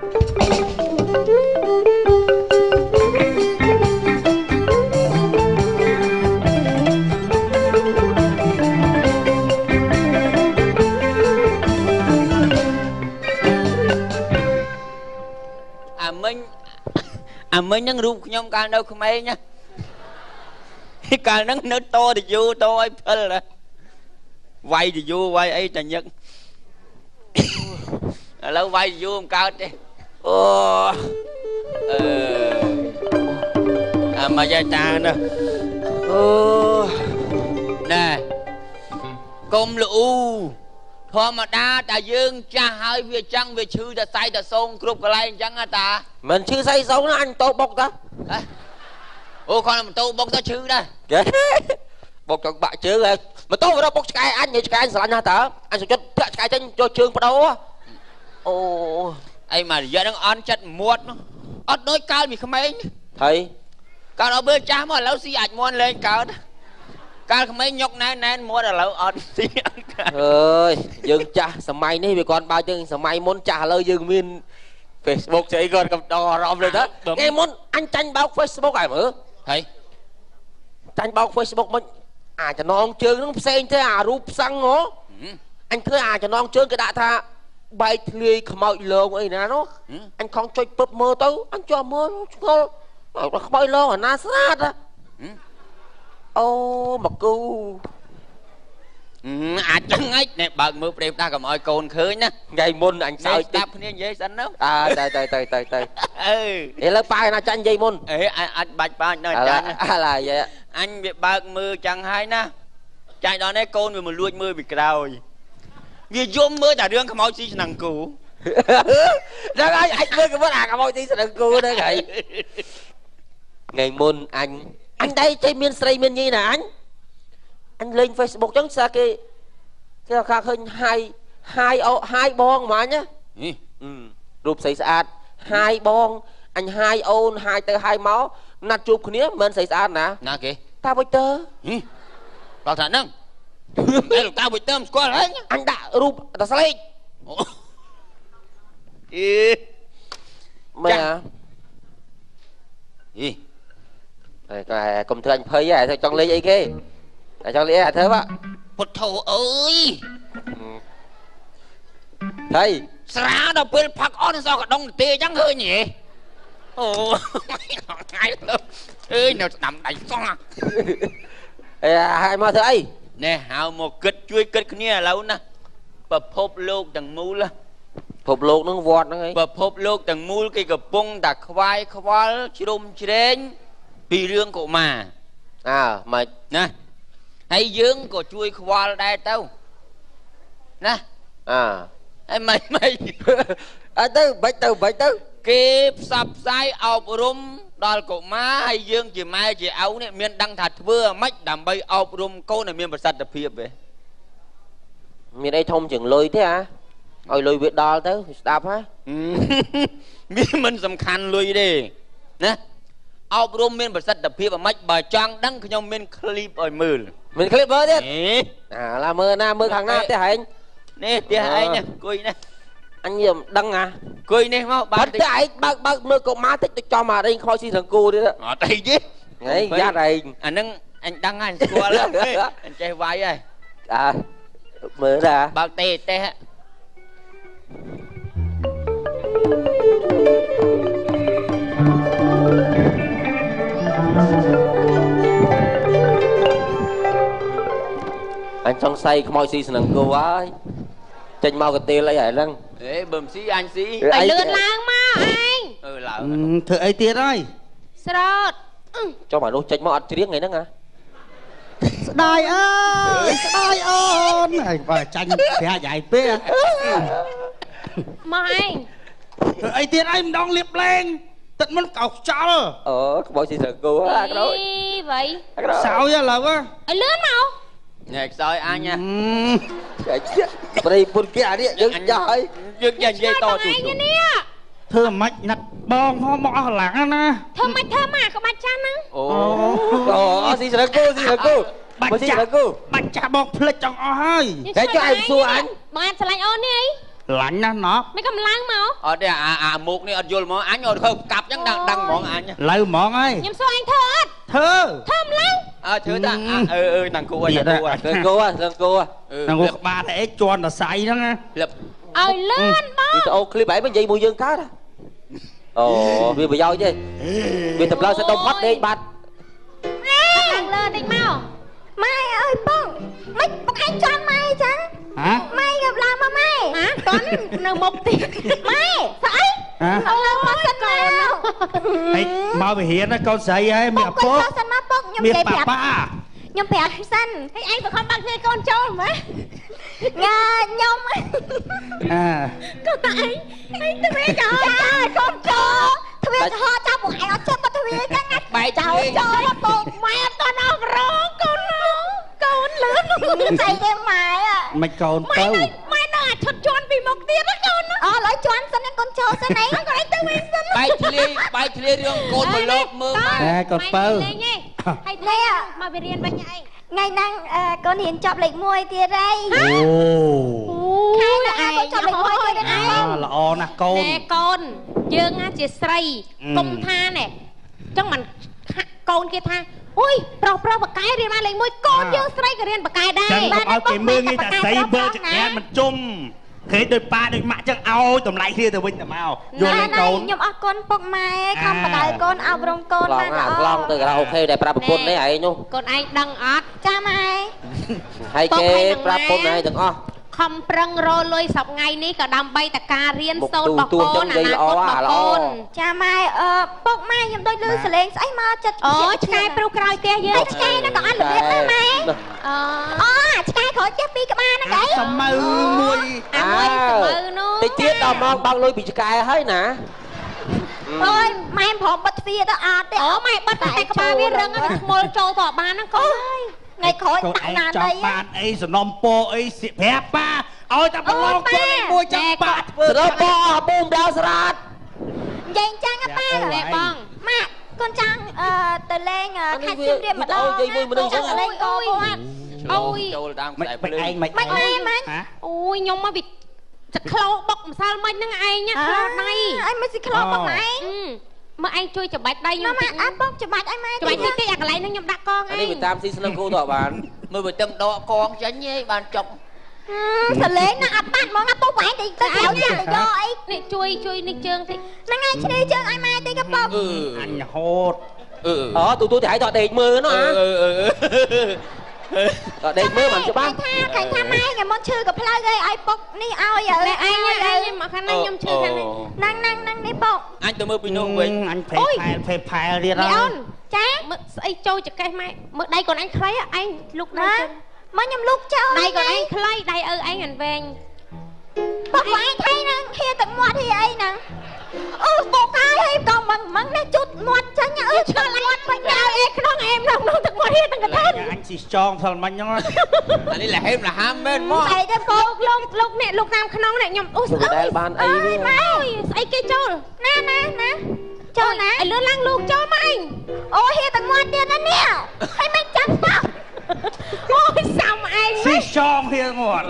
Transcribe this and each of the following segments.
អាមិញហ្នឹងរូបខ្ញុំកាលនៅក្មេងណាកាលហ្នឹងនៅតតយូតឲ្យពិលវាយតយូវាយអីតែញឹកឥឡូវវាយតយូមិនកើតទេអូអឺអាមកយាយតាណាអូណែកុំលូធម្មតាតែយើងចាស់ហើយវាចឹងវាឈឺតែសៃតែសងគ្រប់កន្លែងអញ្ចឹងតាមិនឈឺសៃសងណាអញតោបុកតាអូគាត់ម៉ូតូបុកទៅឈឺដែរគេបុកចង់បាក់ជើងហើយម៉ូតូរកបុកឆ្កែអញឆ្កែស្រឡាញ់ណាស់តើអញសុខចិត្តធាក់ឆ្កែចេញយកជើងបដោអូអីមករយៈហ្នឹងអន់ចិត្តមាត់អត់ដូចកាលពីក្មេងហើយកាលដល់ពេលចាស់មកឥឡូវស៊ីអាចមន់លែងកើតកាលក្មេងញុកណែនណែនមាត់ឥឡូវអត់ស៊ីអត់កើតអើយយើងចាស់សម័យនេះវាគាត់បើយើងសម័យមុនចាស់ឥឡូវយើងមាន Facebook ស្អីគាត់កំដរអារម្មណ៍ទៅថ្ងៃមុនអញចាញ់បោក Facebook ហើយមើលហើយចាញ់បោក Facebook មិនអាចចំណងជើងហ្នឹងផ្សេងទេអារូបផ្សឹងហ៎អញឃើញអាចចំណងជើងគេដាក់ថាបែកធ្លាយខ្មោចលងអីណានោះអញខំចុចពឹបមើលទៅអញជាប់មើលឆ្ងល់ខ្មោចលងអាណាស្អាតអូមកគូអាចចឹងឯងនេះបើកមើលប្រេផ្ដាស់កុំឲ្យកូនឃើញណាថ្ងៃមុនអញសើចស្ដាប់គ្នានិយាយសិនទៅអើទៅទៅទៅទៅទៅអឺឥឡូវប៉ាណាចាញ់និយាយមុនអេអាចបាច់ប៉ានៅចាញ់អាឡាយអញវាបើកមើលចឹងហើយណាចាញ់ដល់នេះកូនវាមកលួចមើលពីក្រោយវាយំមើលតែរឿងខ្មោចស៊ីឆ្នាំងគូហ្នឹងហើយអាចមើលក៏មិនអាខ្មោចស៊ីឆ្នាំងគូហ្នឹងហើយថ្ងៃមុនអញដៃចេះមានស្រីមានញីណាអញលេង Facebook ចឹងស្អាគេគេថាឃើញហាយហាយអូហាយបងហ្មងណារូបស្រីស្អាតហាយបងអញហាយអូនហាយទៅហាយមកណាត់ជួបគ្នាមិនមែនស្រីស្អាតណាណាគេតាវិចទ័រដល់ថាហ្នឹងតែលោកតាវិចទ័រមិនស្គាល់ហ៎អញដាក់រូបតាស្លេកអីមែនអីតែកុំធ្វើអញភ័យហ៎ចង់លេងអីគេតែចង់លេងអីអាធ្វើពុទ្ធោអើយហើយស្រាដល់ពេលផឹកអស់សោះកដុងទេអញ្ចឹងឃើញហ៎អូថ្ងៃលើអើយនៅស្ដាំដៃសោះអេហើយមកធ្វើអីនេះហៅមកគិតជួយគិតគ្នាឥឡូវណាពិភពលោកទាំងមូលពិភពលោកហ្នឹងវត្តហ្នឹងឯងពិភពលោកទាំងមូលគេកំពុងតែខ្វាយខ្វល់ជ្រុំជ្រែងពីរឿងកុមារអើម៉េចណាហើយយើងក៏ជួយខ្វល់ដែរទៅណាអើហើយមិនមិនអត់ទៅបាច់ទៅបាច់ទៅគេផ្សព្វផ្សាយអប់រំដល់កុមារហើយយើងជាម៉ែជាឪនេះមានដឹងថាធ្វើអាម៉េចដើម្បីអប់រំកូនឲ្យមានប្រសិទ្ធភាពទេមានអីធំជាងលុយទេអាឲ្យលុយវាដល់ទៅស្ដាប់ហ៎វាមិនសំខាន់លុយទេណាអប់រំមានប្រសិទ្ធភាពអាម៉េចបើចង់ដឹងខ្ញុំមានឃ្លីបឲ្យមើលមានឃ្លីបមើលទៀតអាឡាមើលណាមើលខាងណាផ្ទះឯងនេះផ្ទះឯងណាអង្គុយនេះអញមិនដឹងអាអង្គុយនេះមកបាទផ្ទះឯងបើកបើកមើលកុមារតិចទៅចំអារេងខ្មោចស៊ីសង្គូទៀតអត់អីទេហីយ៉ាត់ឯងអាហ្នឹងអញដឹងហើយស្គាល់អញចេះវាយហើយអើមើលតាបើកទេទេអញចង់សៃខ្មោចស៊ីស្នឹងគោហើយចេញមកកទៀលអីហើយហ្នឹងអេបើមិនស៊ីអញស៊ីឲ្យលឿនឡើងមកឯងអឺឡើងធ្វើអីទៀតហើយស្រោតចុះមកនោះចេញមកអត់ច្រៀងថ្ងៃហ្នឹងហ៎ស្ដាយអើយស្ដាយអូនហើយបើចាញ់ប្រាក់យាយពេកមកឯងធ្វើអីទៀតហើយម្ដងលៀបលែងទឹកមិនកោខ្យល់អូខ្មោចស៊ីស្នឹងគោអាក្រោយអីវ៉ៃសោយឥឡូវឲ្យលឿនមកញ៉ែខ្សោយអញណាប្រិយពុនគេអានេះយើងចាស់ហើយយើងនិយាយតទូនេះធ្វើម៉េចណាត់បងផងមកអស់កម្លាំងណាធ្វើម៉េចធ្វើមកក្បាច់ចាស់ហ្នឹងអូអូស៊ីស្នឹងគោស៊ីស្នឹងគោបាច់ចាស់បាច់ចាស់បងភ្លេចចង់អស់ហើយតែចុះឯងសួរអញបងអាចស្រឡាញ់អូននេះអី ឡាញ់ណាស់ណប់ មិនកំឡើងមក អត់ទេអាអាមុខនេះអត់យល់ហ្មងអញអត់ធ្វើកាប់ចឹងដឹងដឹងហ្មងអញ លើហ្មងហើយ ខ្ញុំសួរអញធ្វើអត់ ធ្វើ ធ្វើម្ល៉េះ អើធ្វើតាអឺអឺណាំងគូអញណាំងគូ គូគូគូ ណាំងគូក្បាលអីជន់តសៃហ្នឹងណា លឹប ឲ្យលឿនបង វីដេអូឃ្លីបឯងមិននិយាយមួយយើងកើតអូវាប្រយោជន៍ទេវាតម្លើសិតដុំផត់ដេកបាត់ ឡើងលើតិចមក ម៉ែអើយបងមិនបងឯងជន់ម៉ែអញ្ចឹង ហ៎ ម៉ែក៏ឡើងមកម៉ែ ហ៎តន់នៅមុខទៀត ម៉ែស្អីឡើងមកសិនមក ហេមកវិហារណាកូនស្រីហើយមានឪពុក សិនមកពុកខ្ញុំនិយាយប្រាប់ខ្ញុំប្រាប់សិន ហើយឯងបខំបាក់គ្នាកូនចូលហ្មង ញ៉ាខ្ញុំ អា ក៏តែឯងឯងទ្វាចោល កូនចូលទ្វាចំហចាប់ពួកឯងអត់ចិត្តមកទ្វាចឹងណា បែក ចោលចូលពុក ម៉ែអត់តអប់រងកូនកូនលឿន ស្អីទេម៉ែ មិនកូនទៅ ម៉ែនៅអាឈុតជន់ពីមុខទៀតណាកូន អូឡើយជន់សិនកូនចូលសិនអី កូនឯងទៅវិញសិន បែកធ្លាយបែកធ្លាយរឿងកូនមកលោកមើល ម៉ែកូនពៅ ហើយនេះមកវារៀនវិញអី ថ្ងៃហ្នឹងកូនរៀនចប់លេខ1ទៀតហើយ អូ ខែហ្នឹងកូនចប់លេខ1ទៀតឯង ល្អណាស់កូន ណែកូនយើងណាជាស្រីកុំថាណែចឹងមិនកូនគេថាអូយប្រុសប្រុសបកែរៀនបានលេខ1កូនយើងស្រីក៏រៀនបកែដែរ ចឹងកុំឲ្យគេមើលងាយតែស្រីមើលចក្រានមិនជុំឃើញដោយប៉ាដោយម៉ាក់ចឹងឲ្យតម្លៃគ្នាទៅវិញទៅមកយល់ទេកូន ខ្ញុំអរគុណពុកម៉ែខំបដៅកូនអប់រំកូនបានល្អ ឡងទៅការ៉ាអូខេដែលប្រាប់ប្រពន្ធនេះឯងនោះ កូនឯងដឹងអត់ ចាម៉ែ ហើយគេប្រាប់ប្រពន្ធឯងទាំងអស់ ខំប្រឹងរលុយសប្ងៃនេះក៏ដើម្បីតការរៀនសូត្ររបស់កូនអនាគតរបស់កូន ចាម៉ែអឺពុកម៉ែខ្ញុំដូចលឺសលេងស្អីមកចិត្ត អូឆ្កែព្រុសក្រោយផ្ទះយើង ឆ្កែហ្នឹងក៏អត់របៀបដែរម៉ែ អូ អូឆ្កែក្រោយផ្ទះពីរក្បាលហ្នឹងអី សមៅមួយ អាមួយសមៅនោះ តិចទៀតដល់ម៉ោងបើកលុយពីឆ្កែហើយណា អូយម៉ែព្រមបិទទ្វារទៅអត់ទេ អូម៉ែបិទតែក្បាលវារឹងហើយវាធ្មល់ចូលទៅបានហ្នឹងកូន ថ្ងៃក្រោយដាក់ណា ចង់បានអីសំណុំពោអីប្រាប់ប៉ាឲ្យតែប្រឡងខ្លួនមួយចាំប៉ាធ្វើ សំណុំពោអស់ប៊ូមដល់ស្រាត និយាយចឹងប៉ា ណែបង ម៉ាក់កូនចង់ទៅលេងខេត្តសៀមរាបម្ដង និយាយមួយមនុស្សចឹង លេងកូនគាត់ អូយ ចូលតាមខ្សែភ្លើង ឯងមិន មិនម៉ែមិន អូយខ្ញុំមកវាចក្លោបុកម្សិលមិញហ្នឹងឯងក្លោដៃ អីមិនស៊ីក្លោបុកឯង មកឯងជួយច្បាច់ដៃខ្ញុំតិច អត់បងច្បាច់ឲ្យម៉ែ ច្បាច់តិចតិចអាកន្លែងហ្នឹងខ្ញុំដាក់កងឯង នេះវាតាមស៊ីស្នឹងគូទៅបាន មើលវាទឹងដកកងចេញឯងបានចុក សលេងណាអត់បាត់ហ្មងណាពុកឯងតិចទៅក្រោយយកអី នេះជួយជួយនេះជើងតិច ហ្នឹងហើយឈ្នះជើងឲ្យម៉ែតិចក៏ពុក អញហូត អូទូទូទៅឲ្យតដេកមើលនោះ អាតដេកមើលមិនច្បាស់ ថាឃើញថាម៉ែថ្ងៃមុនឈឺក៏ផ្លូវគេឲ្យពុកនេះឲ្យ ឯងឯងមកខាងនេះខ្ញុំឈឺខាងនេះ ហ្នឹងហ្នឹងហ្នឹងនេះពុក អញទៅមើលពីនោះវិញ អញភេផែលភេផែលទៀត ហើយអូនចាមើលស្អីចូលចកេះម៉ែមើលដៃកូនអញខ្លីឯងលុកដៃជើង មកខ្ញុំលុកចូល ដៃកូនឯងខ្លីដៃឪឯងអានវែង ពុកឯងថៃហ្នឹងហៀទឹកមាត់ហៀអីហ្នឹងអូពុកហើយហើយកងមឹងនេះជូតមាត់ចាញ់អើឆ្លមាត់បាញ់ អេក្នុងអេមក្នុងទឹកមាត់ហៀទាំងកថា អញស៊ីចងផ្សិលមិញហ្នឹង អានេះលហេមលហាមមែនមក ស្អីទេពុក លោកលោកនេះលោកតាមក្នុងនេះខ្ញុំអូស្អី ដែលបានអី វិញម៉ែស្អីគេចូល ណាណាណាចូលណា ឲ្យលឿនឡើងលោកចូលមកឯង អូហៀទឹកមាត់ទៀតណានេះហើយមិនចាំស្បោ អូយសាំឯង ស៊ីចងហៀមាត់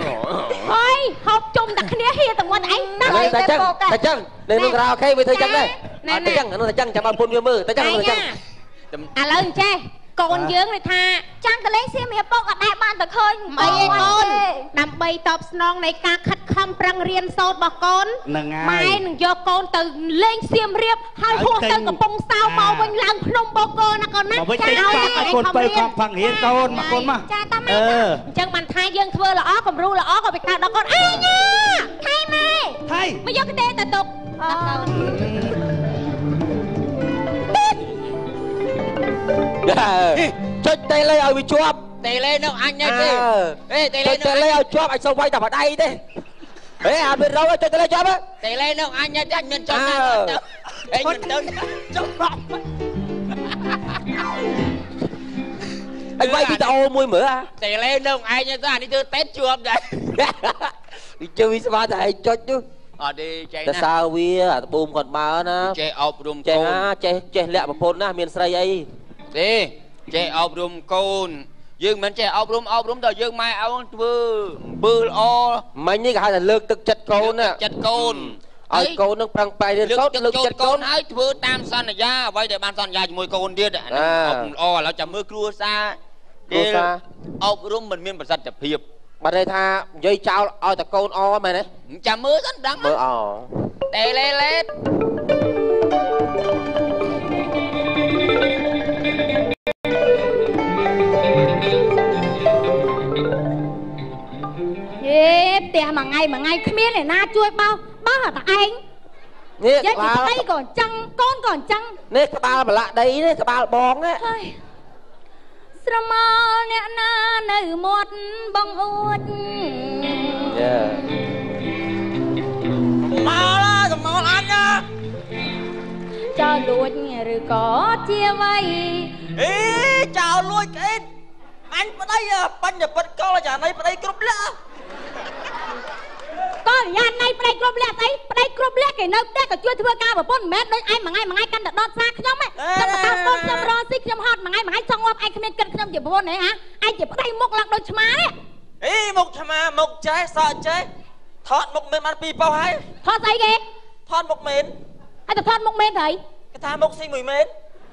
ហើយហូបជុំតែគ្នាហៀតែមាត់ឯង តែចឹងតែចឹងនៅក្នុងការ៉ាអូខេវាធ្វើចឹងដែរអត់តែចឹងនោះតែចឹងចាំឲ្យពុនវាមើលតែចឹងតែចឹង ឥឡូវអញ្ចេះកូនយើងនេះថា ចង់ទៅលេងសៀមរាបពុកអត់ដែលបានទៅឃើញ អីឯកូនដើម្បីតបស្នងនៃការខិតខំប្រឹងរៀនសូត្ររបស់កូន ម៉ែនឹងយកកូនទៅលេងសៀមរាបហើយហួសទៅកំពង់សោមមកវិញឡើងភ្នំបូកូណាកូនណា ចាឲ្យកូនទៅខំផឹងរៀនកូនមកកូនមក ចាតាមម៉ែ អញ្ចឹងបានថាយើងធ្វើល្អគំរូល្អក៏វាកើតដល់កូនឯងណា ថៃម៉ែ ថៃ មកយកទេទៅទុកដល់កូន ចុចតេលេឲ្យវាជាប់ តេលេនៅអញទេអេតេលេ ចុចតេលេឲ្យជាប់អញសុំវាយតែបដៃទេហេអត់មានរកចុចតេលេជាប់ តេលេនៅអញទេអញមានចុចណាទៅអេមិនទៅចុច អញវាយវីដេអូមួយមើលអា តេលេនៅឯងទៅអានេះធ្វើតេតជាប់ដែរ វាជួយស្មាតែឯងចុចនោះ អត់ទេចេះ ណាតែសើវាអាត្បូមគាត់បើណា ចេះអប់រំកូន ចេះចេះលាក់ប្រពន្ធណាមានស្រីអី ទេចេះអប់រំកូន យើងមិនចេះអប់រំអប់រំដល់យើងម៉ែឪធ្វើអំពើល្អមិញនេះគេហៅថាលើកទឹកចិត្តកូនណាចិត្តកូនឲ្យកូននឹងប្រឹងប្រែងរៀនសូត្រលើកចិត្តកូនហើយធ្វើតាមសន្យាអ្វីដែលបានសន្យាជាមួយកូនទៀតអាហ្នឹងអប់ល្អឥឡូវចាំមើលគ្រួសារអប់រំមិនមានប្រសិទ្ធភាពបើន័យថានិយាយចោលឲ្យតែកូនអមែនទេចាំមើលសិនដឹងមើលអតេលេលេតយេផ្ទះមួយថ្ងៃមួយថ្ងៃគ្មានអ្នកណាជួយបោសបោសតែឯងនេះក្បាលប្តីក៏អញ្ចឹងកូនក៏អញ្ចឹងនេះក្បាលប្រឡាក់ដីនេះក្បាលបងណាហើយស្រមោលអ្នកណានៅមាត់បងអួតយេមកឡាស្រមោលអញណាចោលលួចឬក៏ជាអ្វីអេចោលលួចអីអញប្តីបញ្ញពិតកលចាណៃប្តីគ្រប់លក្ខកលយ៉ាណៃប្តីគ្រប់លក្ខស្អីប្តីគ្រប់លក្ខគេនៅផ្ទះក៏ជួយធ្វើការប្រពន្ធមិនមែនដូចឯងមួយថ្ងៃមួយថ្ងៃកាន់តែដតសាខ្ញុំហ៎ខ្ញុំបន្តកូនខ្ញុំរកស៊ីខ្ញុំហត់មួយថ្ងៃមួយថ្ងៃចង់ងាប់ឯងគ្មានគិតខ្ញុំជាប្រពន្ធហ៎ឯងជាប្តីមុខឡើងដូចឆ្មានេះអីមុខឆ្មាមុខចេះសក់ចេះថតមុខមែនបានពីរប៉ុស្ហើយថតស្អីគេថតមុខមែនហើយទៅថតមុខមែនទៅគេថាមុខស៊ីមួយមែន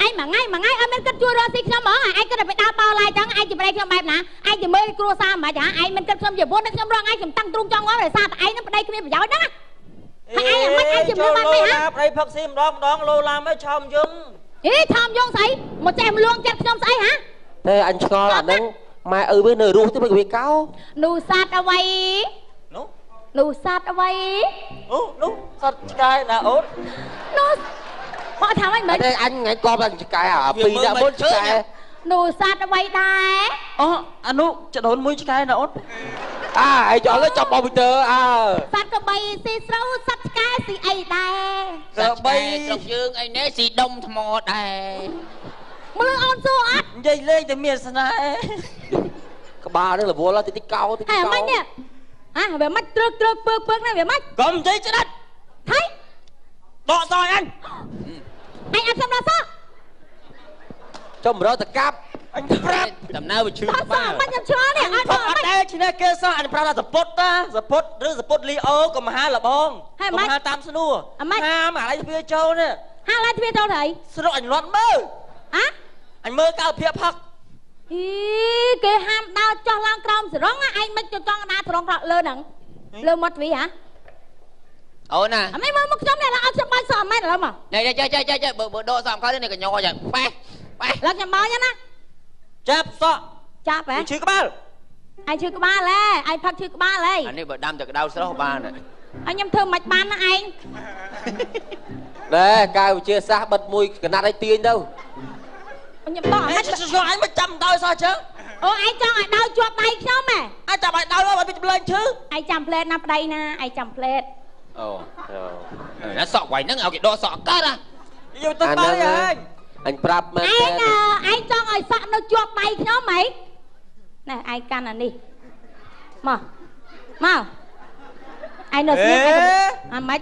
ឯងមួយថ្ងៃមួយថ្ងៃអត់មានគិតជួយរកស៊ីខ្ញុំហ្មងឯងគិតតែไปដើរបោឡាយចឹងឯងជាប្តីខ្ញុំបែបណាឯងជាមើលគ្រួសារមិនបាច់ហ่าឯងមិនគិតខ្ញុំជាប្រពន្ធខ្ញុំរកឯងខ្ញុំតាំងទ្រូងចង់ងាប់ដោយសារតែឯងនឹងប្តីគ្មានប្រយោជន៍ហ្នឹងហើយឯងមិនឯងជាមើលបានទេហ่าប្តីផឹកស៊ីម្ដងម្ដងលោឡាមឯងឆោមយងអេឆោមយងស្អីមកចេះមលួងចិត្តខ្ញុំស្អីហ่าទេអញឆ្ងល់អាហ្នឹងម៉ែឪវានៅរស់ទេមិនវាកោនោះសត្វអ្វីនោះនោះសត្វអ្វីអូនោះសត្វឆ្កែណាអូននោះមកថាម៉េចមិនទេអញថ្ងៃកបអញឆ្កែអាពីរនាក់មុនឆ្កែនោះសត្វអ្វីដែរអូអានោះចដូនមួយឆ្កែណាអូនអាឯងចង់ចាប់បងវីទ័រអើសត្វក្របីស៊ីស្រូវសត្វឆ្កែស៊ីអីដែរក្របីស្រុកយើងអីនេះស៊ីដុំថ្មដែរមើលអូនសួរអត់និយាយលេងតែមានស្នេហ៍ក្បាលនេះរវល់តិចតិចកោតិចកោហើយមិននេះអាវាមិនត្រើកត្រើកពើកពើកណាវាមិនកុំនិយាយច្រាច់ថៃដកសយអញអញអត់ខ្ញុំដល់សោះចុំរកតកាប់អញប្រាប់ដំណើរវាឈឺក្បាលមិនខ្ញុំឆ្លងនេះអត់អត់ដែរឈ្នះគេសោះអញប្រាប់ថាសពុតណាសពុតឬសពុតលីអូកុំហាលបងកុំហាតាមស្នួរហាមអាឡៃទ្វាចូលនេះហាឡៃទ្វាចូលទៅស្រុកអញលាន់មើលអាអញមើលកៅភាពផឹកអីគេហាមដើរចោះឡើងក្រោមសរងឯងមិនចង់ដើរសរងលើហ្នឹងលើមាត់ទ្វាហ៎អូនណាអមេមើលមកខ្ញុំនេះឲ្យខ្ញុំបាញ់សក់មែនឥឡូវមកនេះចេះចេះចេះចេះបើដកសក់ខោនេះកញ្ញយ៉ាងប៉េះប៉េះឡើងខ្ញុំបោញណាចាប់សក់ចាប់ហ៎ឈឺក្បាលឯងឈឺក្បាលហ៎ឯងផឹកឈឺក្បាលហីអានេះបើដាំតែក្តៅស្រស់បានហើយខ្ញុំធ្វើមិនបានណាឯងណែកាយវិជាសាស្ត្របិទមួយកណាត់ឲ្យទាញទៅខ្ញុំបោះអញឯងមិនចាំដោយសោះចឹងអូឯងចង់ឲ្យដោយជាប់ដៃខ្ញុំហ៎អញចាំឲ្យដោយឲ្យវាចម្លែងឈឺឯងចាំផ្លែតណាប្តីណាឯងចាំផ្លែតអូណាសក់វ៉ៃហ្នឹងឲ្យគេដកសក់កើតណាយកទៅបាយឯងអញប្រាប់មែនទេឯងចង់ឲ្យសក់នៅជាប់ដៃខ្ញុំហីណែឯងកាន់អានេះមកមកឯងនៅស្ងៀមឯងអាម៉េច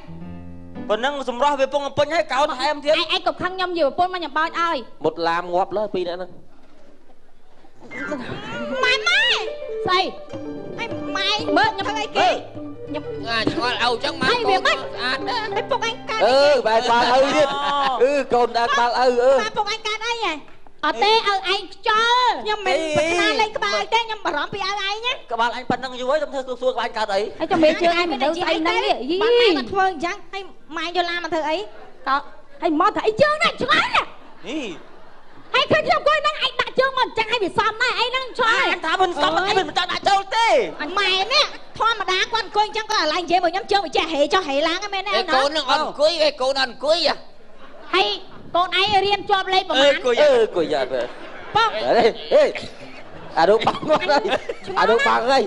ប៉ុណ្ណឹងសម្រស់វាពងអំពេញហើយកោនថែមទៀតឯងកុំខឹងខ្ញុំជាប្រពន្ធមកខ្ញុំបោចឲ្យមុតឡាមងាប់លើពីរនាក់ហ្នឹងម៉ែម៉ែស្អីហើយម៉ែមើលខ្ញុំធ្វើអីគេខ្ញុំឆ្ងល់ឪចឹងម៉ែកូនស្អាតណាស់ហើយពុកឯងកើតអឺបែរបាល់ឪទៀតអឺកូនដើរបាល់ឪអឺម៉ែពុកឯងកើតអីហ៎អត់ទេឪឯងខ្ជិលខ្ញុំមិនប្រាថ្នាលេងក្បាលទេខ្ញុំបារម្ភពីឪឯងណាក្បាលអញប៉ុណ្្នឹងយូរហើយខ្ញុំធ្វើសួរក្បាលកើតអីហើយចាំមេជើងឯងមិនដឹងស្អីហ្នឹងនេះយីបានម៉ែមកធ្វើអញ្ចឹងហើយម៉ែយកឡានមកធ្វើអីតោះហើយមកធ្វើអីជើងណាឆ្ងល់ណាហីហើយឃើញខ្ញុំអង្គុយហ្នឹងឯងដាក់ជើងមកអញ្ចឹងឲ្យវាសមដែរឯងហ្នឹងឆ្ងល់អញថាមិនសមឯងមិនចង់ដាក់ចូលទេម៉ែនេះធម្មតាគាត់អង្គុយអញ្ចឹងគាត់អាឡែងនិយាយមកខ្ញុំជើងវាចេះហេចុះហេឡើងហ្នឹងមែនទេកូនហ្នឹងអត់អង្គុយឯងកូនអត់អង្គុយហើយកូនឯងរៀនជាប់លេខប្រហែលអឺអង្គុយអត់បងហេអានោះបាំងហើយអានោះបាំងហើយ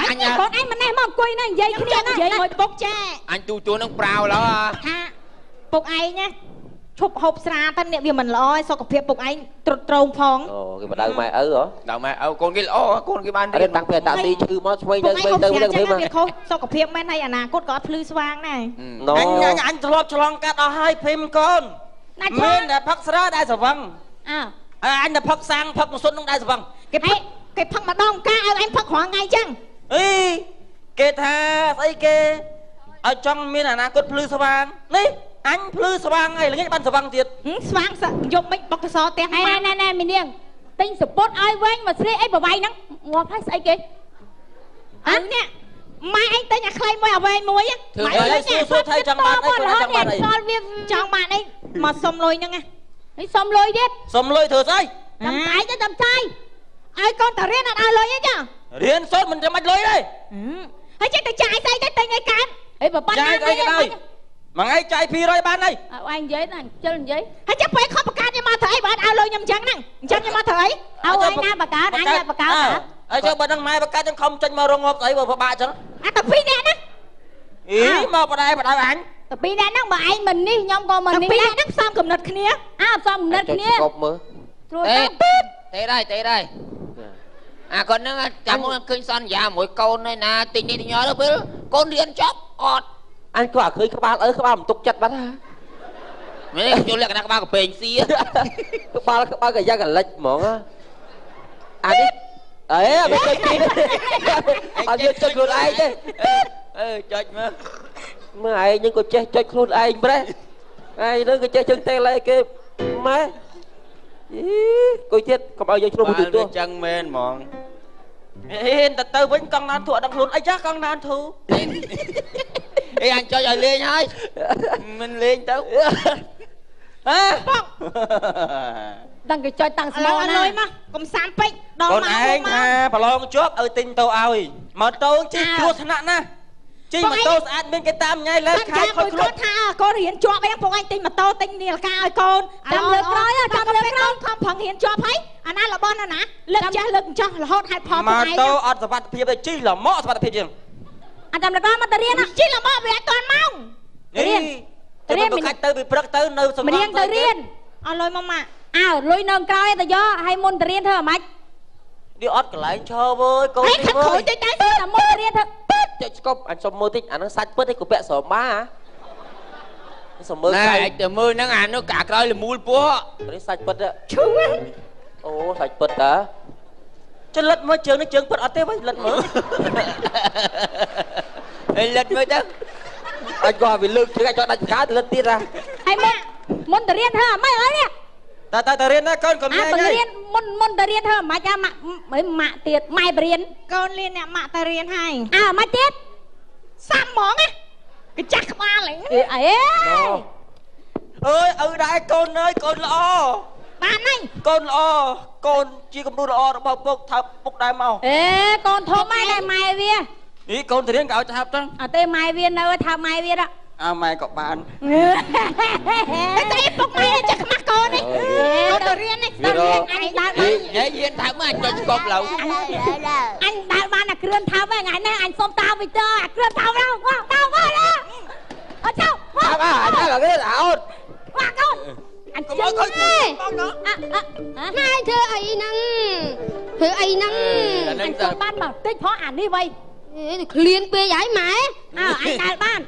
អញកូនឯងមិននេះមកអង្គុយណានិយាយគ្នាណានិយាយមួយពុកចាអញទូទួនឹងប្រាវឡើថាពុកឯងណាឈប់ហូបស្រាទៅអ្នកវាមិនល្អឯសុខភាពពុកឯងត្រុតត្រោងផងអូគេបដៅម៉ែឪហ៎ដៅម៉ែឪកូនគេល្អកូនគេបានរៀនតាំងពីតាទីឈឺមកឆ្វេងទៅឆ្វេងទៅទៅវាខុសសុខភាពមែនហើយអនាគតក៏អត់ភ្លឺស្វាងដែរអញធ្លាប់ឆ្លងកាត់អស់ហើយភីមកូនមានតែផឹកស្រាដែរស្រវឹងអើអញតែផឹកសាំងផឹកម៉ាសុននឹងដែរស្រវឹងគេផឹក គេផឹកម្ដងកាឲ្យឯងផឹករាល់ថ្ងៃចឹងអីគេថាស្អីគេឲ្យចង់មានអនាគតភ្លឺស្វាងនេះអញភ្លឺស្វាងហើយល្ងាចបានស្វាងទៀតស្វាងយប់មិនបុកកសផ្ទះណែណែណែមីនាងទិញសពុតឲ្យវិញមកស្លៀកអីបវៃហ្នឹងងាប់ហើយស្អីគេអើនេះម៉ែឯងទិញអាខ្លីមួយអាវែងមួយម៉ែឯងសួរថៃចង់បានអីគាត់ចង់បានអីចង់បានអីមកសុំលុយហ្នឹងណានេះសុំលុយទៀតសុំលុយធ្វើស្អីចាំចាយទៅចាំចាយឲ្យកូនតារៀនអត់ឲ្យលុយអីចារៀនសូត្រមិនចាំបាច់លុយទេហើយចេះតែចាយស្អីទៅទិញអីកើតអីប្រប៉ាចាយអីក៏ដោយមួយថ្ងៃចាយ200បានហើយអញនិយាយណាជិលនិយាយហើយចេះពេលខំបង្កើតខ្ញុំមកធ្វើអីបើអត់ឲ្យលុយខ្ញុំអញ្ចឹងហ្នឹងអញ្ចឹងខ្ញុំមកធ្វើអីឲ្យឯងណាបង្កើតអញណាបង្កើតហើយចុះបើដឹងម៉ែបង្កើតចឹងខំចេញមករងងាប់ស្អីបើពិបាកចឹងអាតែពីរនាក់ណាអីមកបដិបដៅអញតែពីរនាក់ហ្នឹងបើឯងមិននេះខ្ញុំក៏មិននេះតែពីរនាក់ហ្នឹងផ្សំកំណត់គ្នាអើផ្សំកំណត់គ្នាស្គប់មើលត្រួតទៅទេដែរទេដែរអាគាត់ហ្នឹងចាំមកឃើញសន្យាមួយកូនហើយណាទិញនេះទិញទៅពេលកូនរៀនចប់អត់អញក៏អាឃើញក្បាលអើក្បាលមិនទុកចិត្តបាត់ហ่าមែនយល់លក្ខណៈក្បាលកពេងស៊ីក្បាលក្បាលក៏យ៉ាងកលិចហ្មងអានេះអេអត់ចុចគេអត់យកចុចខ្លួនឯងទេអឺចុចមើលមើលឯងនឹងក៏ចេះចុចខ្លួនឯងប្រេះឯងនឹងក៏ចេះជើងទេឡែគេម៉ែអីគួយទៀតកុំឲ្យយើងឆ្លោះមួយទូចឹងមែនហ្មងហេតែទៅវិញកង់ណានធូអត់ដឹងខ្លួនអីចាកង់ណានធូអេអញចុចឲ្យលេងហើយមិនលេងទៅហ៎បងដឹងគេចុចតាំងស្មោណាលុយមកកុំសាំពេកដល់មកកូនឯងថាប្រឡងជាប់ឲ្យទិញទៅឲ្យម៉ូតូជិះគ្រោះថ្នាក់ណាស់ជិះម៉ូតូស្អាតមានគេតាមញ៉ៃលើខែខូចខ្លួនថាកូនរៀនជាប់អីពុកឯងទិញម៉ូតូទិញនាឡិកាឲ្យកូនចាំលើក្រោយចាំលើក្រោយខំប្រឹងរៀនជាប់ហើយអាណារបស់ណាណាលើកចេះលើកចោះរហូតហេតុផលពុកឯងម៉ូតូអត់សុវត្ថិភាពទេជិះល្មមសុវត្ថិភាពជាងអាចាំលើក្រោយមកទៅរៀនជិះល្មមវាអត់ទាន់ម៉ោងរៀនរៀនទៅកាច់ទៅពីព្រឹកទៅនៅសំរៀងទៅរៀនអត់លុយមកម៉ាក់អើលុយនៅក្រោយទៅយកឲ្យមុនទៅរៀនធ្វើអាម៉េចវាអត់កន្លែងឈរវើយកូននេះវើយតិចតែតែមុនទៅរៀនធ្វើចុចស្គប់អញសុំមើលតិចអាហ្នឹងសាច់ពិតឯងក៏ពាក់ស្រមាសុំមើលណែឯងទៅមើលហ្នឹងអានោះកាក្រោយលមូលពោះនេះសាច់ពិតឈឺអូសាច់ពិតតាចលិតមើលជើងនេះជើងពិតអត់ទេវិញលិតមើលអេលិតមើលទៅអញក៏វាលើកជើងអញចង់ដាច់ខាតលិតទៀតហ่ะហើយមុនទៅរៀនធ្វើអាម៉េចអើនេះតើតើរៀនណាកូនកុំញ៉ែញរៀនមុនទៅរៀនធ្វើអាម៉េចអាម៉ាក់ម៉ាក់ទៀតម៉ែបរៀនកូនរៀនអ្នកម៉ាក់ទៅរៀនហើយអើអាម៉េចទៀតសាំហ្មងណាកចាស់ក្បាលហ្នឹងអេអើយឪដែរកូនអើយកូនល្អបានហើយកូនល្អកូនជាគំរូល្អរបស់ពុកថាពុកដែរមកអេកូនធំហើយដែរម៉ែវានេះកូនទៅរៀនក៏ឲ្យថាប់ទៅអត់ទេម៉ែវានៅថាម៉ែវាដល់អើម៉ែក៏បានតែពុកម៉ែចេះខ្មាស់កូននេះកូនទៅរៀននេះទៅរៀនអញដើរបាននិយាយរៀនថើបមកអញចុចស្គប់ឡូវអញដើរបានអាគ្រឿនថើបហ្នឹងថ្ងៃនេះអញសុំតាមវិទអាគ្រឿនថើបហ្នឹងតាមមកណាអត់ចោថើបអាថើបអាគ្រឿនអត់មកកូនអញជិះណែធ្វើអីហ្នឹងធ្វើអីហ្នឹងអញចូលបានមកតិចផងអានេះវៃឃ្លានពេកហើយម៉ែអើអញដើរបាន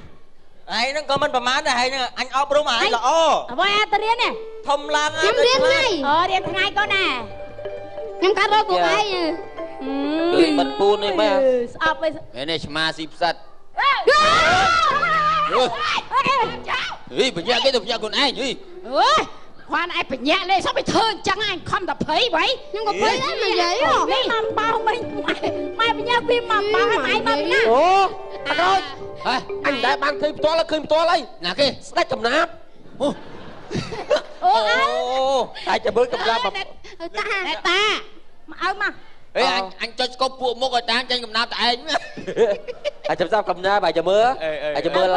ឯងហ្នឹងក៏មិនប្រមាណដែរឯងហ្នឹងអញអប់រំឯងល្អអ្វីអត់ទៅរៀនទេធំឡើងខ្ញុំរៀនថ្ងៃអូរៀនថ្ងៃកូនណាខ្ញុំកាត់រកពួកឯងគឺបិទពូននេះមែនស្អប់ឯងនេះឆ្មាស៊ីផ្សិតហីបញ្ញាគេទៅបញ្ញាខ្លួនឯងហីអើយគ្រាន់ឯងបញ្ញាលេសោះไปធ្វើអញ្ចឹងអញខំតែភ័យវ៉ៃខ្ញុំក៏ភ័យដែរមិននិយាយហ៎នេះមកបោមិញម៉ែបញ្ញាពីមកបោឲ្យម៉ែមកណាអូអត់រួចហ៎អញមិនដែលបានឃើញផ្ទាល់ឃើញផ្ទាល់អីណាគេស្ដេចកំណាប់អូអូតែចាំមើលកំណាប់តាតាមកឲ្យមកហេអញចុចស្គប់ពួកមុខឲ្យតាមចេញកំណាប់តែឯងអញចាំសាប់កំណាប់ឲ្យចាំមើលឲ្យចាំមើល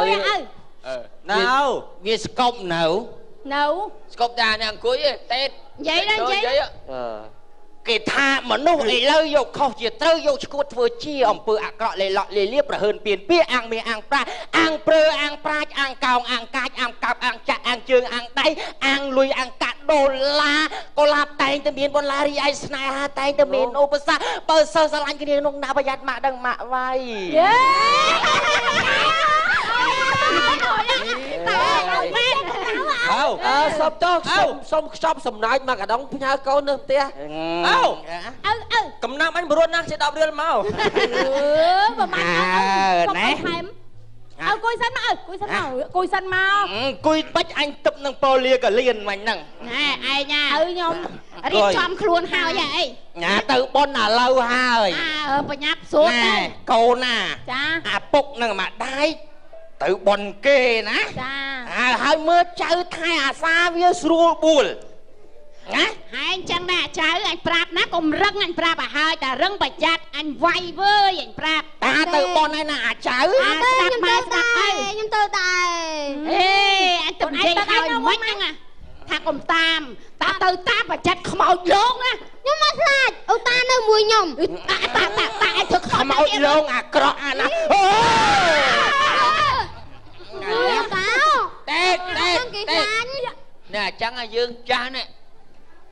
ណៅវាស្គប់នៅនៅស្គប់តាអ្នកអង្គុយទេនិយាយដល់និយាយគេថាមនុស្សឥឡូវយកខុសជាត្រូវយកឈួតធ្វើជាអំពើអាក្រក់លេឡក់លេលាប្រហើនពៀនពៀអាងមាអាងប្រាអាងព្រើអាងប្រាជ្ញអាងកោងអាងកាចអាងកាប់អាងចាក់អាងជើងអាងដៃអាងលុយអាងកាក់ដុល្លារកុលាបតែងតែមានបន្លារីឯស្នេហាតែងតែមានឧបសគ្គបើសិស្សស្រឡាញ់គ្នាក្នុងណាប្រយ័ត្នម៉ាក់ដឹងម៉ាក់វាយយេអើ អើសុំចុះសុំខ្ចប់សំណាចមកកដងផ្ញើកូននៅផ្ទះ អើ អើអើ កំណាំអញបរួនណាស់ជា10រៀលមក អឺប្រហែលអើសុំឲ្យថែម អើគួយសិនមក អើគួយសិនមក គួយសិនមក គួយបាច់អញទឹកនឹងប៉ូលាកលៀនមិញហ្នឹង ណែឯងណា អើខ្ញុំ រៀបចំខ្លួនហើយអី ញ៉ាទៅប៉ុនឥឡូវហើយ អើបញ្ញាប់សួរទៅ កូនណា ចា អាពុកនឹងម្ដាយទៅប៉ុនគេណា ចា ហើយមើលចៅថែអាសាវាស្រួលបួលណា ហើយអញ្ចឹងណាចៅ អញប្រាប់ណា កុំរឹង អញប្រាប់ឲ្យហើយ តែរឹងប្រយ័ត្នអញវាយវើយ អញប្រាប់ តាទៅប៉ុនហើយណាអាចៅ ស្ដាប់មកស្ដាប់ហើយ ខ្ញុំទៅដែរ អេអញទៅនិយាយហើយមិនហ្នឹងថាកុំតាម តាទៅតាមប្រចិតខ្មោចលងណា ខ្ញុំមកខ្លាចអូតានៅមួយខ្ញុំ តាតាតាតាឯងធ្វើខ្មោចលងអាក្រក់អាណាអូ តា តេតេតេនេះអញ្ចឹងយើងចាស់នេះ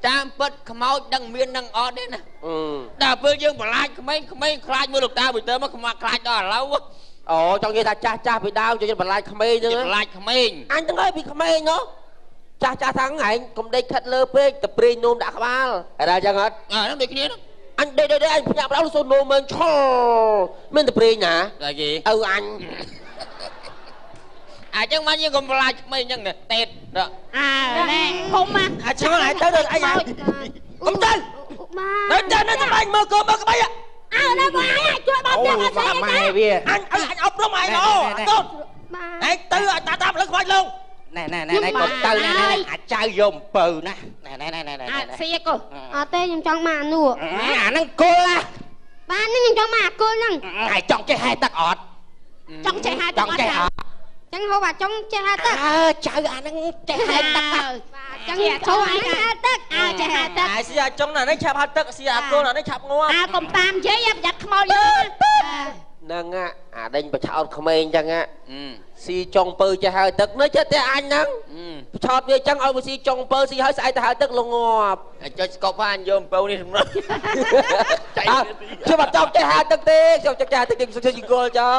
តាមពិតខ្មោចដឹងមាននឹងអត់ទេណា ដល់ពេលយើងបន្លាចក្មេងក្មេងខ្លាចមើលលោកតាវិទ័រមកខ្មាក់ខ្លាចដល់ឥឡូវ អូចង់និយាយថាចាស់ចាស់ពីដើមចូលចិត្តបន្លាចក្មេងហ្នឹង បន្លាចក្មេង អញទាំងហើយពីក្មេងណោះ ចាស់ចាស់ថាឯងកុំដេកខិតលើពេក ទៅព្រាងនោមដាក់ក្បាលហើយ ដល់ចឹងអត់ អាហ្នឹងដូចគ្នាហ្នឹង អញដេកដេកអញភ្ញាក់ផ្ដោសូននោមមើលឆុល មានតែព្រាងណា តែគេ ឪអញ អញ្ចឹងមកយើងកុំបន្លាចក្មេងអញ្ចឹងតេត អើណែធំណា អាឆ្ងល់ហើយទៅទៅអីហើយកុំទៅនៅទៅនៅទៅបាញ់មើលកូនមើលក្បី អើនៅមកអញជួយបងផ្ទះអត់ស្អី ម៉ែវា អញអញអប់រំឯងអូកូនឯងទៅឲ្យតាតាមលើខ្វាច់លង ណែណែណែណែកុំទៅណែណែអាចៅយកអំពៅណា ណែណែណែណែណែ អាសៀកូ អត់ទេ ខ្ញុំចង់មកអានោះ អាហ្នឹងគល់ណា បានហ្នឹង ខ្ញុំចង់មកអាគល់ហ្នឹង ហើយចង់ចេះហែទឹកអត់ ចង់ចេះហែទឹក ចង់ចេះអត់ ចឹងហូបអាចុងចេះហែទឹក អើចៅអាហ្នឹងចេះហែទឹក បាទ ចឹងចូលអាហ្នឹងហែទឹក អើចេះហែទឹក អាស៊ីអាចុងណានេះឆាប់ហែទឹក ស៊ីអាគល់ណានេះឆាប់ងាប់ អើកុំតាមយាយប្រយ័ត្នខ្មោចយើង ហ្នឹងអាដេញបឆោតក្មេងចឹងស៊ីចុងពៅចេះហើយទឹកនៅចិត្តតែអញហ្នឹងបឆោតវាចឹងឲ្យវាស៊ីចុងពៅស៊ីហើយស្អែកទៅហើយទឹកលងាប់ ចុចស្កប់ហើយអញយកអំពៅនេះសម្រាប់ ចៃខ្ញុំអត់ចង់ចេះហើយទឹកទេ ខ្ញុំចង់ចេះហើយទឹកខ្ញុំសុខជីគល់ចោ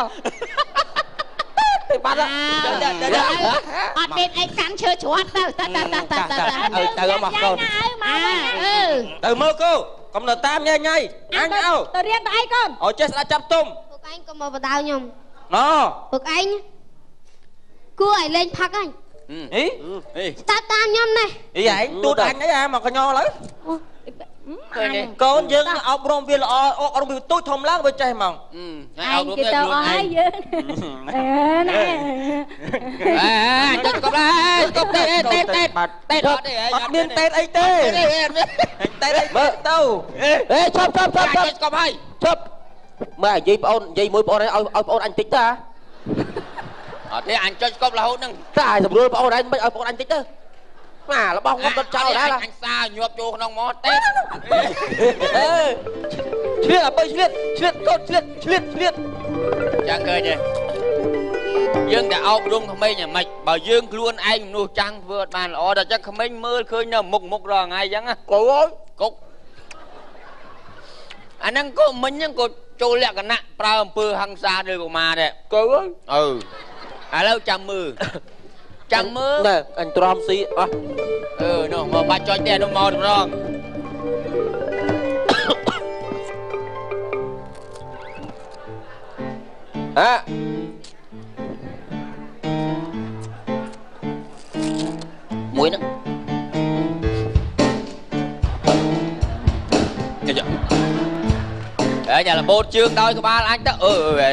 ទៅបាត់ អត់មានអីកាន់ឈើច្រត់ទៅទៅទៅទៅទៅ ទៅមកកូន អឺទៅមើលគោកុំទៅតាមញ៉ៃញ៉ៃអញអោទៅរៀនទៅអីកូន ឲ្យចេះស្ដាប់ចាប់ទុំ ពួកឯងកុំមកបដៅខ្ញុំ ណពួកឯងគួរឲ្យលេងផឹកហើយ អីស្ដាប់តាមខ្ញុំនេះ អីឯងទូតអញអីអាមកកញោឡើយ កូនយើងអប់រំវាល្អ អប់រំវាទូចធំឡើងវាចេះហ្មង ហើយអប់រំ គេទៅអស់ហើយយើងអេណែ អេចុចកុំដែរកុំទេតេតេតតេតអត់ទេ អត់មានតេតអីទេតេតអីមើលទៅ អេឈប់ឈប់ឈប់ឈប់ កុំហើយ ឈប់មើលនិយាយប្អូននិយាយមួយប្អូនឲ្យឲ្យប្អូនអញតិចតា អត់ទេ អញចុចកុំរហូតហ្នឹង តែឲ្យស្រួលប្អូនឯងមិនឲ្យប្អូនអញតិចទៅណា របស់ងំដុតចោលដែរ អញសាញាប់ចូលក្នុងមកទេ អេឆ្លៀតអបើឆ្លៀតឆ្លៀតកូនឆ្លៀតឆ្លៀតឆ្លៀត ចាំឃើញទេ យើងតែអប់រំក្មេងយ៉ាងម៉េច បើយើងខ្លួនឯងមនុស្សចាំងធ្វើអត់បានល្អ ដល់ចឹងក្មេងមើលឃើញនៅមុខមុខរាល់ថ្ងៃចឹង កូន គុកអាហ្នឹងក៏មិញហ្នឹងក៏ចូលលក្ខណៈប្រើអំពើហិង្សាលើកុមារដែរ កូន អឺឥឡូវចាំមើលចាំមើល ណែអញទ្រាំស៊ីអស់ អឺនោះមកបាច់ចុចទេ នោះមកតម្រង អាមួយហ្នឹងចាអេយ៉ារបូតជើងដោយក្បាលអញទៅ អឺអេ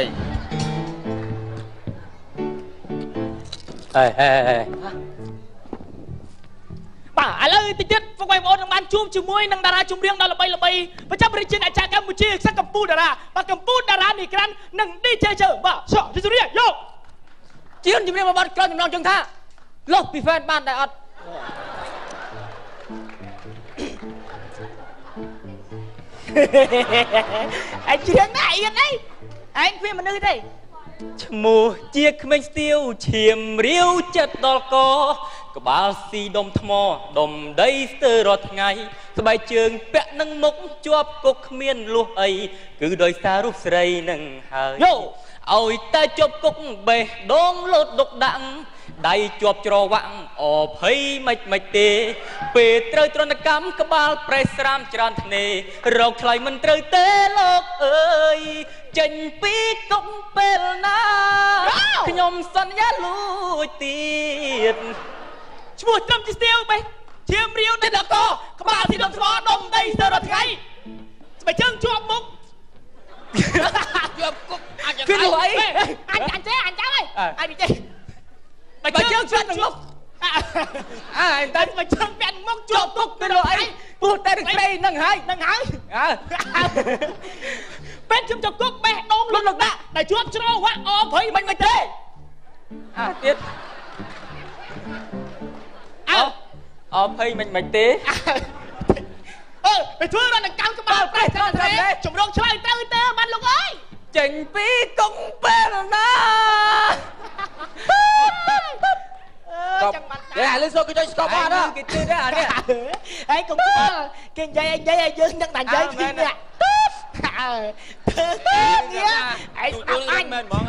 អេអេអេ បាទឥឡូវតិចទៀតពុកម៉ែបងប្អូននឹងបានជួបជាមួយនឹងតារាចម្រៀងដ៏ល្បីល្បីប្រចាំរាជាណាចក្រកម្ពុជា ខ្សែកម្ពុជាតារា បាទកម្ពុជាតារានេះក្រាន់និង DJ ជើ បាទសោះជឿយក ជាងជំរាបបទក្រចំណងជើងថាលោះពីហ្វេនបានតែអត់ ឯងច្រៀងណាអៀនអីឯងគ្មានមនុស្សទេ ឈ្មោះជាក្មេងស្ទាវឈាមរាវចិត្តដល់ក ក្បាលស៊ីដុំថ្មដុំដីស្ទើររាល់ថ្ងៃ ស្បែកជើងពាក់នឹងមុខជាប់គុកគ្មានលួសអី គឺដោយសាររូបស្រីនឹងហើយ យោ ឲ្យតែជប់គុកបេះដូងលោតដុកដាក់ដៃជាប់ច្រវាក់អភ័យមិនមិនទេពេលត្រូវត្រនកម្មក្បាលប្រេះស្រាមច្រើនធ្នេរកឆ្លៃមិនត្រូវទេលោកអើយចេញពីគុកពេលណាខ្ញុំសន្យាលួចទៀតឈ្មោះត្រឹមជាស្ទាវបេះឈាមរាវនៅដកក្បាលទីដុំថ្មដុំដីស្ទើរដល់ថ្ងៃស្បែកជើងជាប់មុខជាប់គុកអាចគឺនោះអីអញអញចេះអញចាំហើយអញចេះបើជើងជាប់នឹងមុខអើតែបើជើងពាក់មុខជាប់គុកគឺនោះអីពោះតែនឹងស្រីនឹងហើយនឹងហើយពេទ្យជុំជាប់គុកបេះដូងលុតលដាក់ដែលជាប់ច្រវាក់អភ័យមិនមិនទេអើទៀតអើអភ័យមិនមិនទេអឺไปធ្វើរនកម្មក្បាលប្រេះច្រើនចម្រងឆ្លើយត្រូវទេបានលោកអើយចេញពីកុងពេលណា ចាំបាន តែអាលឺសូគេចុចស្កប់អត់គេជឿដែរអានេះហើយកុំស្គាល់គេនិយាយនិយាយឲ្យយើងនឹងតែនិយាយពីនេះធ្វើងារឯងស្ដាប់អញមែនហ្មង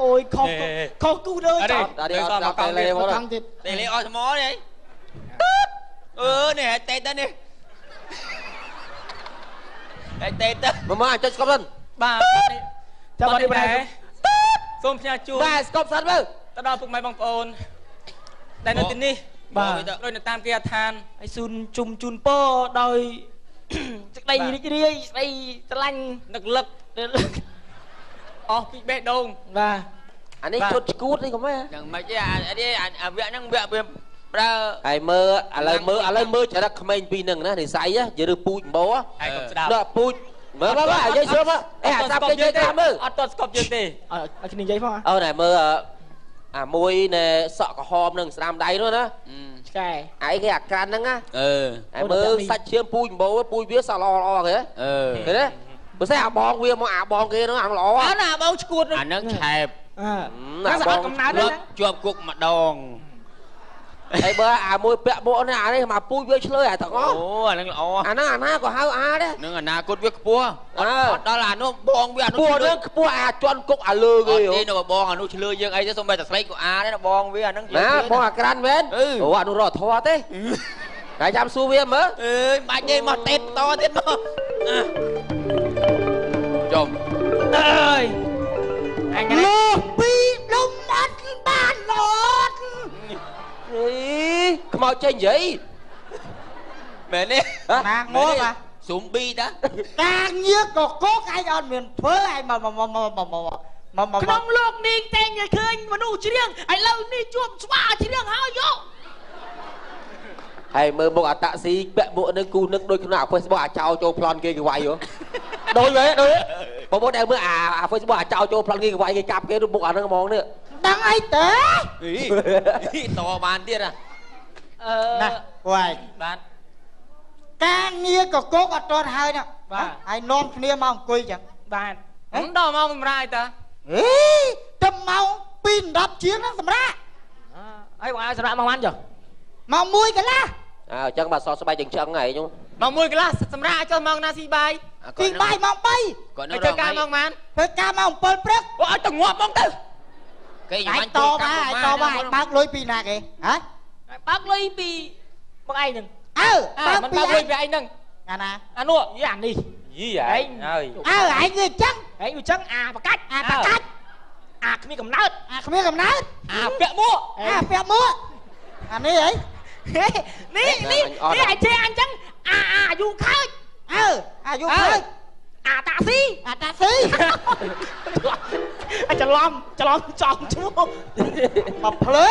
អូយខុសខុសគូលើចោល អត់អត់តេលេមក ទៀត តេលេអស់ថ្មនេះអឺនេះតេទៅនេះតេទៅ មកមកចុចស្កប់សិន បាទ ចាំបាទនេះ សូមផ្ញើជូន បាទស្កប់សិនមើល ទៅដល់ពុកម៉ែបងប្អូនដែលនៅទីនេះ បាទ ដូចនៅតាមគេហដ្ឋាន ហើយស៊ូនជុំជូនពរដោយសេចក្តីរីករាយសេចក្តីស្រឡាញ់ នឹកលឹកអស់ពីបេះដូង បាទ អានេះឈុតឈួតនេះកុំហ៎ យ៉ាងម៉េចទេអានេះអាវគ្គហ្នឹងវគ្គវាប្រើ ហើយមើលឥឡូវមើលឥឡូវមើលចរិតក្មេងពីរហ្នឹងណានិស័យយឺពូជម្បោ ហើយកុំស្ដាប់ ដល់ពូជមើលមើលនិយាយស្រួលមើលអេអាសាប់គេនិយាយតាមមើល អត់តស្គប់យើងទេ ឲ្យគ្នានិយាយផង អូណែមើលអាមួយណែសក់ក្រហមនឹងស្ដាំដៃនោះណា ឆ្កែ ឯងគេអាក្រាន់ហ្នឹងណា អឺ ឯមើលសាច់ឈាមពូជម្បោពូជវាសក់ល្អល្អគេ អឺ ឃើញទេបើស្អីអាបងវាមកអាបងគេនោះអាល្អ អាណាបងឈួត អាហ្នឹងឆែប អើអាបងកំណើត ជាប់គុកម្ដង ហើយបើអាមួយពាក់មួកនេះអានេះមកពូជវាឆ្លើយអាទាំងអស់ អូអាហ្នឹងល្អ អាហ្នឹងអាណាក៏ហៅអាដែរ នឹងអនាគតវាខ្ពស់អត់ដល់អានោះបងវាអានោះ ខ្ពស់ហ្នឹងខ្ពស់អាជន់គុកអាលើគេ អត់ទេនៅបងអានោះឆ្លើយយើងអីទេសូម្បីតែស្រីក៏អាដែរបងវាអាហ្នឹង ណាបងអាក្រាន់មែនអូអានោះរត់ធေါ်ទេតែចាំសួរវាមើល អើយបាច់ទេមកតេតតទៀតមកចុំ អើយអញ លើពីដុំអត់បានអត់ អីខ្មោចចេញនិយាយ មែនទេ ណាងាប់អា ស៊ុំប៊ីតា ការងារក៏កកឯងអត់មានធ្វើឯងមកមកមកមកមកមក ក្នុងលោកនេះតែងឃើញមនុស្សច្រៀងឥឡូវនេះជួបស្វាច្រៀងហើយយក ហើយមើលមុខអាតាក់ស៊ីពាក់មួកនឹងគូនឹងដូចក្នុងអា Facebook អាចោចូលប្លន់គេគេវាយហ៎ដូចហ៎ដូចបងប្អូនដែលមើលអា Facebook អាចោចូលប្លន់គេគេវាយគេកាប់គេមុខអាហ្នឹងហ្មងនេះ ដឹងអីទេ តបានទៀត អឺ ណាពួកឯង បាទ ការងារកកកអត់ទាន់ហើយណា បាទ ហើយនាំគ្នាមកអង្គុយចឹង បាទ ដល់ម៉ោងសម្រាប់តា អេតែម៉ោង2:10ជាងហ្នឹងសម្រាប់ ហើយបងឲ្យសម្រាប់ម៉ោងប៉ុន្មានចុះ ម៉ោង1កន្លះ អើអញ្ចឹងបាទសស្បែកចឹងចឹងហើយខ្ញុំ ម៉ោង1កន្លះសម្រាប់ចុះម៉ោងណាស៊ីបាយ ស៊ីបាយម៉ោង3 ហើយធ្វើការម៉ោងប៉ុន្មាន ធ្វើការម៉ោង7ព្រឹក អូឲ្យទៅងាប់ហ្មងទៅ គេ ឯងតមកឯងតមកឯងបើកលុយពីណាគេហ៎ បើកលុយពីបងឯងហ្នឹង អើ បើកពីលុយពីឯងហ្នឹង អាណា អានោះ យីអានេះ យីឯងហើយ អើឯងវាអញ្ចឹង ឯងវាអញ្ចឹងអាបកាច់ អាបកាច់ អាគ្មានកំណើត អាគ្មានកំណើត អាពាក់មួក អាពាក់មួកអានេះអី នេះនេះនេះឯងជេរអញ្ចឹងអាអាយុខើច អើអាយុខើច អាតាក់ស៊ី អាតាក់ស៊ី អាចច្រឡំច្រឡំចំឈ្មោះ មកភ្លើ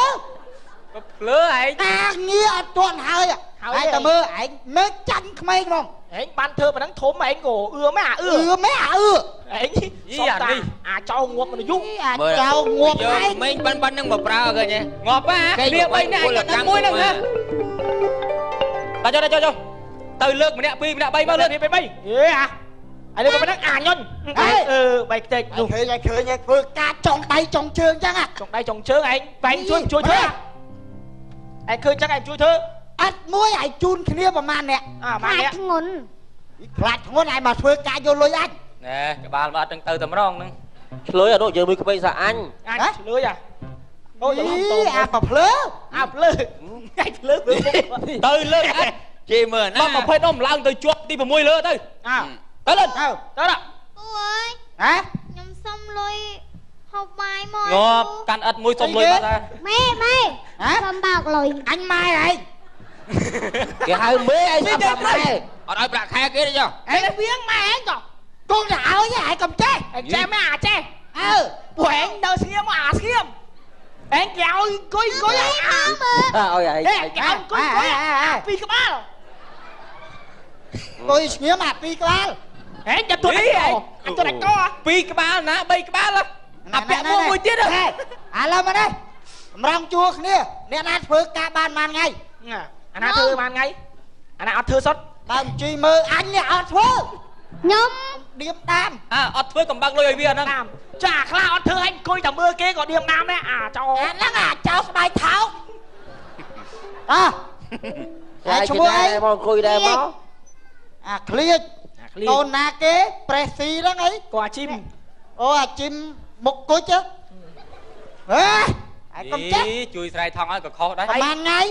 ភ្លើឯង ការងារអត់ទាន់ហើយឯងតែមើលឯងមើលចាញ់ក្មេងហ្មង ឯងបានធ្វើប៉ុណ្ណឹងធំឯងក៏អឿមែនអាអឿ អឿមែនអាអឿ ឯង យីអានេះ អាចោងាប់មនុស្សយូ អាចោងាប់ឯង មេងប៉ិនប៉ិននឹងមកប្រើឃើញទេ ងាប់ហ่าគ្នា3នាក់ឯងក៏ដឹងមួយហ្នឹងណាបាទចុះចុះចុះទៅលើកម្នាក់2ម្នាក់3មកលើក 2 3ហេអាឥឡូវប៉ុណ្ណឹងអាញុញអឺបែកខ្ទេច នោះឃើញឃើញធ្វើការចង់ដៃចង់ជើងចឹង ចង់ដៃចង់ជើងឯងបែងជួយជួយធ្វើឯងឃើញចឹងឯងជួយធ្វើ អត់មួយឯងជូនគ្នាប្រហែលអ្នក អាប្រហែលអ្នក ធ្ងន់ ខ្លាចធ្ងន់ឯងមកធ្វើការយកលុយអញ ណែក្បាលមកអត់ទាំងទៅតែម្ដងហ្នឹងឆ្លើយអានោះយើងមួយក្មេងសាអញឆ្លើយអាអូយអាប្រភ្លើអាភ្លើថ្ងៃភ្លើទៅលើកជេមើលណាបាទ20ដុំឡើងទៅជាប់ទី6លើទៅអើទៅលើទៅទៅពូអើយហ៎ខ្ញុំសុំលុយហូបបាយមកងាប់កាន់អិតមួយសុំលុយបាត់ហើយមេសុំបោកលុយអញម៉ែឯងគេហៅមេឯងស្អាប់ម៉ែអត់ឲ្យប្រាក់ខែគេទេចុះឯងវៀងម៉ែឯងចុះកូនទៅឲ្យឯងកុំចេះឯងចេះម៉ែអាចេះអើពួកឯងនៅស្ងៀមមកអាស្ងៀមឯងគេឲ្យអង្គុយអង្គុយឲ្យឯងគេអង្គុយអង្គុយអាពីរក្បាលអង្គុយស្ងៀមអាពីរក្បាលឯងចាំទួដាច់កអញទួដាច់កពីរក្បាលណា3ក្បាលអាពាក់មួយទៀតឥឡូវមកនេះកម្រងជួគ្នាអ្នកណាធ្វើការបានប៉ុន្មានថ្ងៃអាណាធ្វើប៉ុន្មានថ្ងៃអាណាអត់ធ្វើសុទ្ធបើមិនជីមើលអញនេះអត់ធ្វើខ្ញុំឌៀមដាមអើអត់ធ្វើកំបាក់លុយឲ្យវាហ្នឹងចាខ្លះអត់ធ្វើឲ្យអង្គុយតែមើលគេក៏ឌៀមដាមដែរអាចោអាហ្នឹងអាចោស្បែកថោកអើហើយឈ្មោះអីមកអង្គុយដែរមកអាឃ្លៀចកូនណាគេប្រេស៊ីហ្នឹងអីក៏អាជីមអូអាជីមមុខគុជហេឯងកុំចេះជួយស្រែថងឲ្យក៏ខុសដែរប្រហែលថ្ងៃ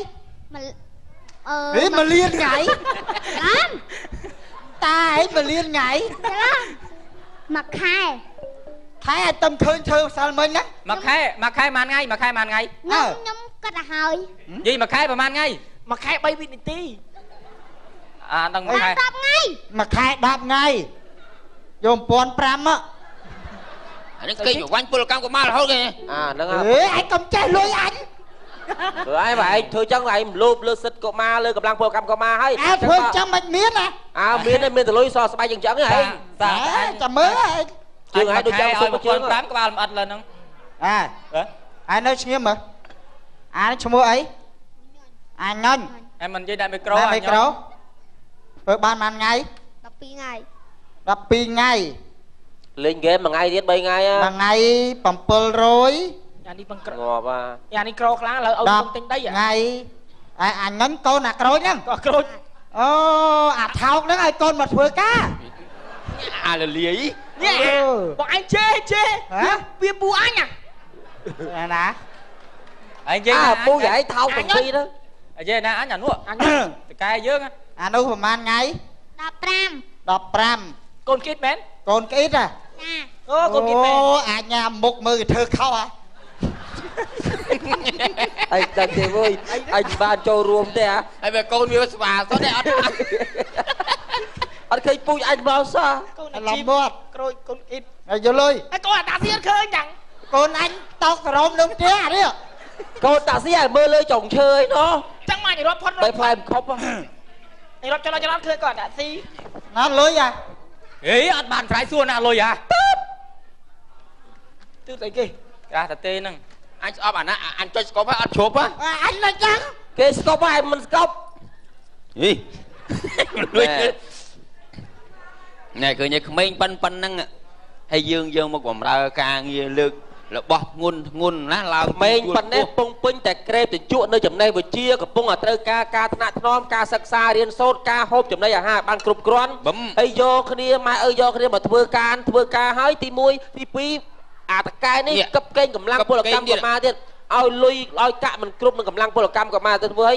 អឺមួយលានថ្ងៃអាមតាឯងមួយលានថ្ងៃមួយខែខែឲ្យតំឃើញធ្វើម្សិលមិញណាមួយខែមួយខែប៉ុន្មានថ្ងៃមួយខែប៉ុន្មានថ្ងៃខ្ញុំគិតឲ្យហើយនិយាយមួយខែប្រហែលថ្ងៃមួយខែ3វិនាទីអាហ្នឹងមួយខែ10ថ្ងៃមួយខែ10ថ្ងៃយក1500មកអានេះគេវាញ់ពលកម្មកុមាររហូតគេអាហ្នឹងហេឯងកុំចេះលុយអញធ្វើឯងបើឯងធ្វើចឹងឯងលោភលើសិទ្ធិកុមារលើកម្លាំងពលកម្មកុមារហើយអើធ្វើចឹងមិនមានណាអើមានមានតែលុយសស្បែកចឹងចឹងឯងចាំមើលឯងជើងឯងដូចចឹងសុំជើង5ក្បាលមិនអត់លើហ្នឹងអើឯងនៅឈ្ងៀមមើលអានេះឈ្មោះអីអញញ៉ុញឯងមិននិយាយដាក់មីក្រូមីក្រូធ្វើបានប៉ុន្មានថ្ងៃ12ថ្ងៃ12ថ្ងៃលេងហ្គេមមួយថ្ងៃទៀត3ថ្ងៃមួយថ្ងៃ700អានេះបង្ក្រងាប់អានេះក្រខ្លាំងឥឡូវឲ្យទិញដីថ្ងៃអាញ៉ុញកូនអាក្រូចហ្នឹងក៏ក្រូចអូអាថោកហ្នឹងឲ្យកូនមកធ្វើការអាលលាយនេះបងឯងជេជេវាពូអញអាណាឯងនិយាយអាពូយាយថោកទាំងពីរហ្នឹងនិយាយណាអញអានោះអញតកែយើងអានោះប្រហែលថ្ងៃ15 15កូនគីតមែនកូនគីតហ៎ចាអូកូនគីតមែនអូអញញ៉ាំមុខមើលគេធ្វើខុសហ៎ ឯងដឹងទេវើយឯងបានចូលរួមទេហ៎ហើយវាកូនវាស្វាសុទ្ធទេអត់អត់ឃើញពូជអញមកសោះកូនឡំមាត់ក្រូចកូនគីតហើយយល់លុយហើយកូនអាតាស៊ីអត់ឃើញចឹងកូនអញតោកសរោមនៅផ្ទះអានេះកូនតាស៊ីឲ្យមើលលើចុងឈើឯណោះចឹងមកអញរាប់ផុតបែផ្លែមិនខប់អញរាប់ចលចលឃើញកូនអាតាស៊ីណាលុយអាហេអត់បានស្រ័យសួរណាលុយអាទឺស្អីគេក្រាស់តាទេហ្នឹងអញស្អប់អាណាអញចុចស្កប់ហើយអត់ជ្រុបហ៎អញមិនចឹងគេស្កប់ហើយមិនស្កប់ហីលុយណែឃើញឯក្មេងប៉ិនប៉ិនហ្នឹងហើយយើងមកបំរើការងារលើករបស់ធ្ងន់ធ្ងន់ណាឡើងក្មេងប៉ុណ្ណេះពងពេញតែក្រេបទៅជក់នៅចំណេះវិជ្ជាកំពុងតែត្រូវការការថ្នាក់ថ្នមការសិក្សារៀនសូត្រការហូបចំណីអាហារបានគ្រប់គ្រាន់ហើយយកគ្នាម៉ែអើយយកគ្នាមកធ្វើការធ្វើការហើយទី1ទី2អាតកែនេះកឹបកេងកម្លាំងពលកម្មកុមារទៀតឲ្យលុយឲ្យកាក់មិនគ្រប់នឹងកម្លាំងពលកម្មកុមារទៅធ្វើឲ្យ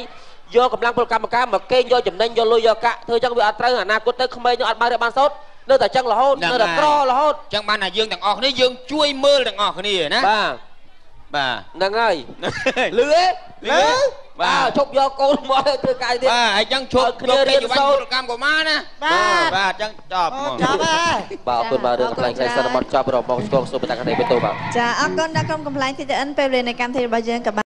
យកកម្លាំងពលកម្មការមកកេងយកចំណេញយកលុយយកកាក់ធ្វើចឹងវាអត់ត្រូវអនាគតទៅក្មេងនឹងអត់បានរៀនបានសូត្រនៅតែចឹងរហូតនៅតែក្ររហូតចឹងបានថាយើងទាំងអស់គ្នាយើងជួយមើលទាំងអស់គ្នាណាបាទបាទហ្នឹងហើយលឺទេលឺបាទឈប់យកកូនមកធ្វើកាយទៀតបាទហើយចឹងឈប់គ្នារៀនសូត្រកម្មកុមារណាបាទបាទចឹងចប់ហ្មងចប់ហើយបាទអរគុណបាទរឿងកំប្លែងខ្សែសិនមកចប់របស់បងស្គងសូមបន្តកាន់តែបន្តបាទចាអរគុណដល់ក្រុមកំប្លែង TTN ពេលវេលានៃកម្មវិធីរបស់យើងក៏